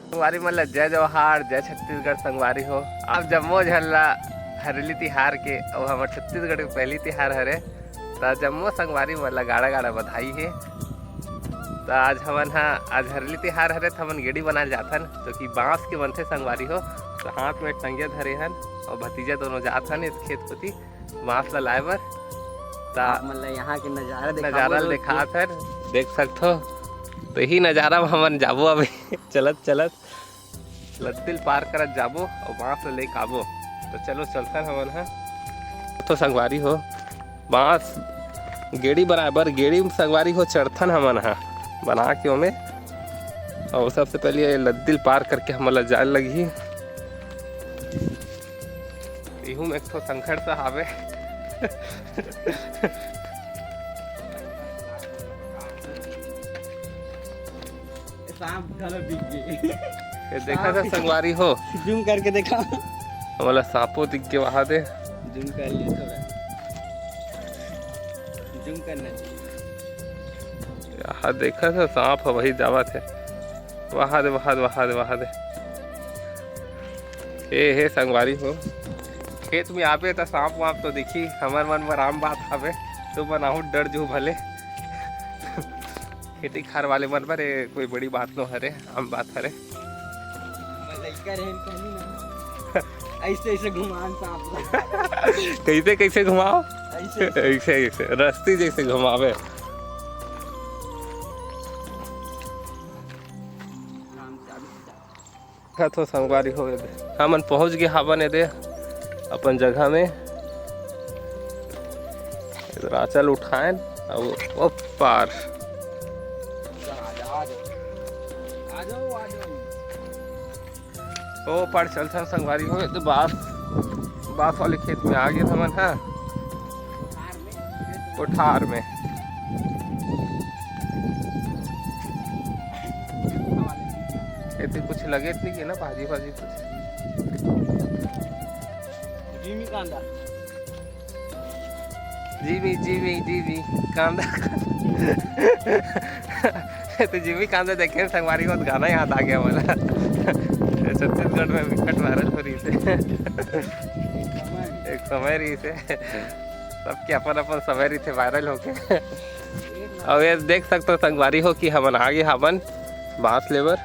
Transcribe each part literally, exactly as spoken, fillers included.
संगवारी मन ला जय जोहार, जय छत्तीसगढ़ संगवारी हो। आप जम्मो झन ला हरेली तिहार के, अउ हमर छत्तीसगढ़ के पहली तिहार हरे, त जम्मो संगवारी मन ला गाड़ा गाड़ा बधाई हे। त आज हमन हा, आज हरेली तिहार हरे, त हमन गेड़ी बनाए जाथन, जो कि बांस के बनथे संगवारी हो। त हाथ में टंगिया धरे हन, अउ भतीजा दोनों जात हन इस खेत कोती बांस ला लाए बर। त आप मन ला यहाँ के नजारा देखाबो नजारा ल रोज के। देखात हन, देख सकथो। तो यही नजारा में हमन जाबो अभी चलत चलत। लद्दिल पार करत जाबो अउ बांस ल लेके आबो। तो चलो चलथन हमन ह। तो संगवारी हो, बांस गेड़ी बनाए बर, गेड़ी में संगवारी हो चढ़थन हमन ह बना के ओमे। अउ सबसे पहले ये लद्दिल पार करके हमन ल जाए लगही। इहू में एक ठो संखड़ सा हावे। सांप घलो दिख गे। ये देखा था सांप। संगवारी हो। जूम करके देखा। हमला सांपो दिख गे वहां दे। जूम कर लियो थोड़ा। जूम करना चाहिए। यहाँ देखा था सांप ह वही जावत हे। वहां दे, वहां दे, वहां दे, वहां दे। ए हे संगवारी हो, खेत में आबे त सांप वाप तो दिखी, हमर मन बर आम बात हावे, तो बनाहू डर जू भले। खेती खार वाले मन बर ए कोई बड़ी बात नो हरे, आम बात हरे। मैं लइका रहेन कहनी ना, ऐसे ऐसे घुमान सांप ला। कैसे कैसे घुमाओ? ऐसे। ऐसे ऐसे रस्ती जैसे घुमावे। देखत हो संगवारी हो, एदे हमन पहुंच गे हावन एदे अपन जगह में। एदे राचल उठाएन अउ ओ पार। ओ पार चलथन संगवारी हो, एदे बांस, बांस वाले खेत में आ गे हमन हा। कोठार में। एती कुछ लगे नहीं के ना भाजी भाजी कुछ। जीमी कांदा। जीमी, जीमी, जीमी कांदा। तो जीमी कांदा देखे संगवारी को गाना याद आ गया वाला। छत्तीसगढ़ में विकट वायरल हो रही थे। एक समय रही थे। सबके अपन अपन समय रहिथे वायरल होके। अउ ये देख सकथो संगवारी हो कि हमन आगे हावन बांस लेबर।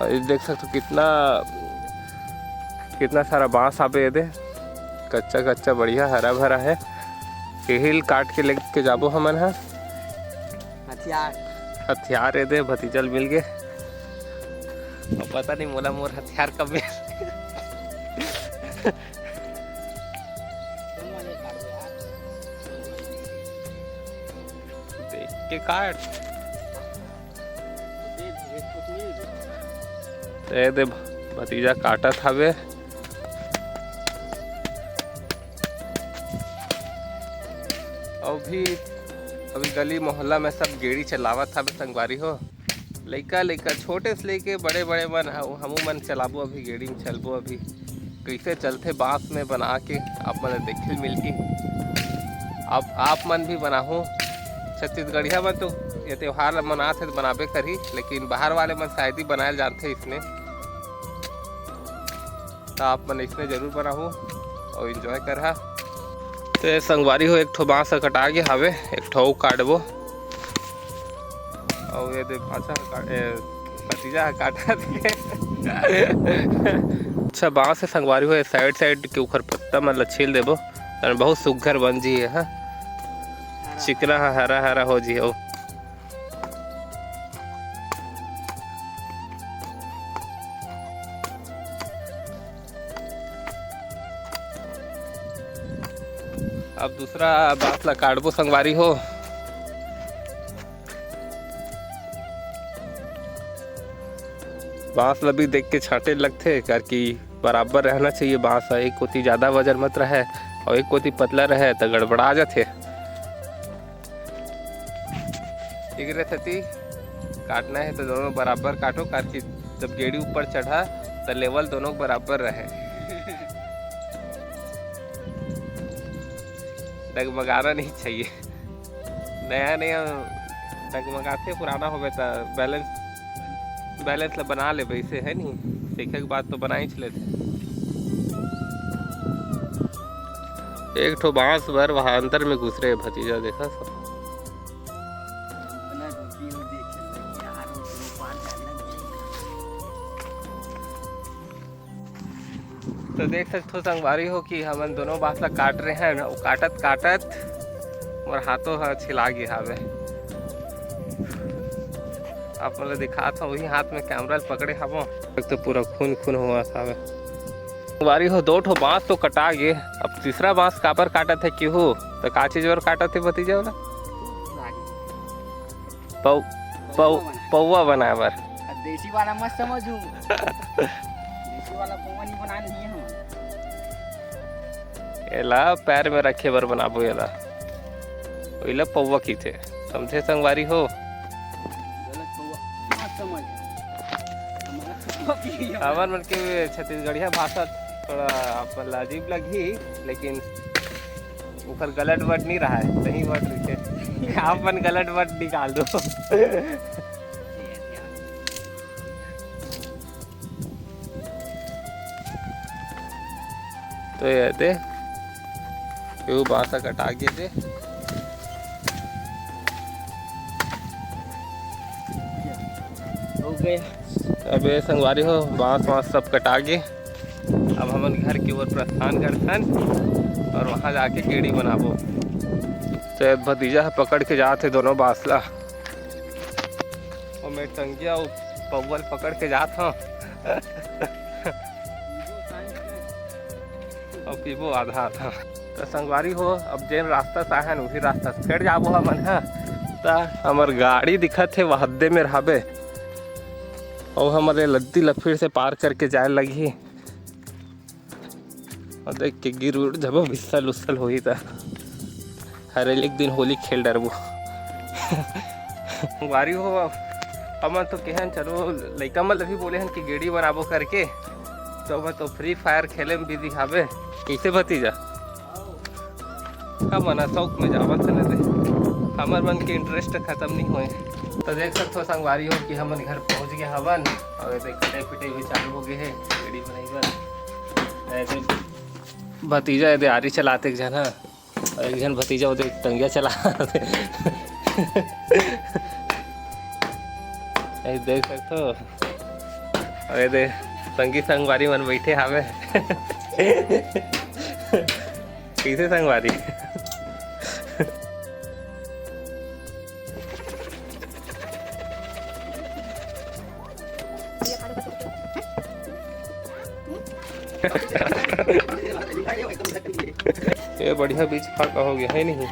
अउ ये देख सकथो कितना, कितना सारा बांस हावे एदे, कच्चा कच्चा बढ़िया हरा भरा है। यही ल काट के लेके जाबो हमन ह। हथियार। हथियार एदे भतीजा ल मिल गे। अब पता नहीं मोला मोर हथियार कब मिल। देख के काट। ए दे भतीजा काटत हवे। अभी, अभी गली मोहल्ला में सब गेड़ी चलावत हवे संगवारी हो। लइका लइका छोटे से लेके बड़े बड़े मन ह-, हमू मन चलाबो अभी, गेड़ी में चलबो अभी। कइसे चलथे बांस में बना के आप मन ल देखे ल मिलही। आप, आप मन भी बनाहू। छत्तीसगढ़िया मन तो ये त्योहार ल मनाथे त बनाबे करही, लेकिन बाहर वाले मन शायद ही बनाए ल जानथे इसने। त आप मन इसने जरूर बनाहू अउ एंजॉय करहा। तो ये संगवारी हो, एक ठो बांस ह कटा गे हावे, एक ठो अउ काटबो। अउ ये दे पाछा ह का-, ए, भतीजा ह काटा दिए। अच्छा, बांस ह संगवारी हो, ये साइड साइड के उखर पत्ता मन ल छील देबो, त बहुत सुग्घर बन जी ह। चिकना ह हरा हरा हो जी हो। अब दूसरा बांस ला काटबो संगवारी हो। बांस ला भी देख के छांटे लगथे, काबर कि बराबर रहना चाहिए बांस ह। एक कोती ज्यादा वजन मत रहे अउ एक कोती पतला रहे त गड़बड़ा जाथे। एकरे सेती काटना हे त दोनों बराबर काटो, काबर कि जब गेड़ी ऊपर चढ़ा त लेवल दोनों बराबर रहे। डगमगाना नहीं चाहिए। नया नया डगमगाथे, पुराना होवे त बैलेंस बैलेंस ला बना ले वैसे, है नहीं, सीखे के बाद तो बना ही लेते। एक ठो बांस बर वहाँ अंदर में घुस रहे भतीजा, देखा सब। तो देख सकथो संगवारी हो कि हमन दोनों बांस ला काट रहे हैं, वो काटत काटत मोर हाथों ह छिला गे हावे। आप मन ला दिखात हूँ, वही हाथ में कैमरा ल पकड़े हावो, एक तो पूरा खून खून हुआ हावे। संगवारी हो, दो ठो बांस तो कटा गे, अब तीसरा बांस काबर काटत है केहू, तो का चीज और काटत है भतीजा वाला? पौ-, पौ-, पौवा बनाए बर। अब देसी वाला मत समझू। देसी वाला पौवा नहीं बनाने दिए हम। एला पैर में रखे बर बनाबो एला। ओइला पौवा कहिथे। समझे संगवारी हो? गलत पौवा मत समझ। हमारा पौवा कहिए। हमर मन के छत्तीसगढ़िया भाषा थोड़ा अपन ला अजीब लगही, लेकिन ओकर गलत वर्ड नहीं रहा है, सही वर्ड रहिथे। आप मन गलत वर्ड निकाल दो। तो ये दे, ये बांस कटा गे दे। हो गया। अब ये संगवारी हो, बांस वांस सब कटा गे। अब हमन घर की ओर प्रस्थान करथन और वहाँ जाके गेड़ी बनाबो। तो ये भतीजा ह पकड़ के जात हे दोनों बांस ला। और मैं टंगिया अउ पौवा ल पकड़ के जात हूँ। और पीबो आधा आधा। तो संगवारी हो, अब जेन रास्ता से आए हन, वही रास्ता से फेर जाबो हमन ह। त हमर गाड़ी दिखत हे, वहद्दे में रहबे। और हमरे लद्दी ला फिर से पार करके जाए लगही। और देख के गिर उड़ जबो, बिस्सल उस्सल होही त हरेली एक दिन होली खेल डरबो। संगवारी हो, हमन तो केहन, चलो, लइका मन ल भी बोले हन कि गेड़ी बनाबो करके, तो मैं तो फ्री फायर खेले में बिजी हावे। कैसे भतीजा? हमन ह शौक में जावत हन दे, हमर मन के इंटरेस्ट खत्म नहीं होए। तो देख सकथो संगवारी हो कि हमन घर पहुंच गए हवन, और ये देख कटाई पिटाई भी चालू हो गए है गेड़ी बनाई बर। ये देख भतीजा ये दे आरी चलाते एक झन ह, और एक झन भतीजा वो देख टंगिया चला। ये देख सकथो। अरे दे, संगी संगवारी मन बैठे हावे। कैसे संगवारी? ये बढ़िया बीच फाका हो गया है नहीं?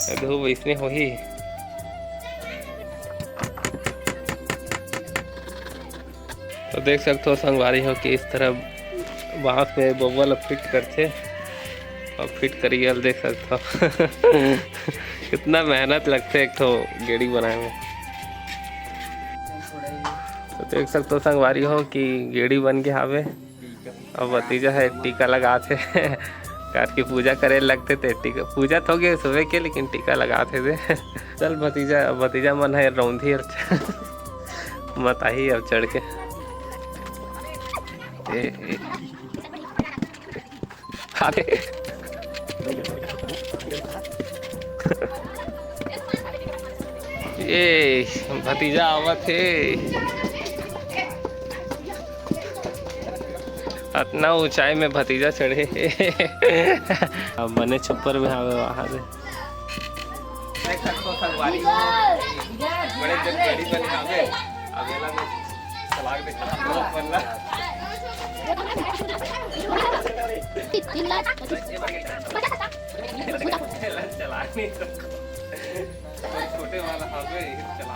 ये धूप इसने होही। तो देख सकथो संगवारी हो कि इस तरह बांस में बउवा ला फिट करथे और फिट करिया ल देख सकथो। कितना मेहनत लगथे एक ठो गेड़ी बनाए में। तो देख सकथो संगवारी हो कि गेड़ी बन के हावे। अब भतीजा ह टीका लगात हे। कार की पूजा करे लगथे ते टीका, पूजा तो हो गए सुबह के, लेकिन टीका लगात हे दे। चल भतीजा, भतीजा मन है रौंधी और मत आही अब चढ़ के। ए, ए। अरे। ये भतीजा आवत हे। अतना ऊंचाई में भतीजा चढ़े हे। अब बने छप्पर में आवे वहां से। देख सकथो संगवारी हो, बड़े जन गाड़ी बने आवे। अब एला मैं चला के देखा हम लोग वरना। एला चला नहीं सकता। छोटे वाला हावे, ये चला।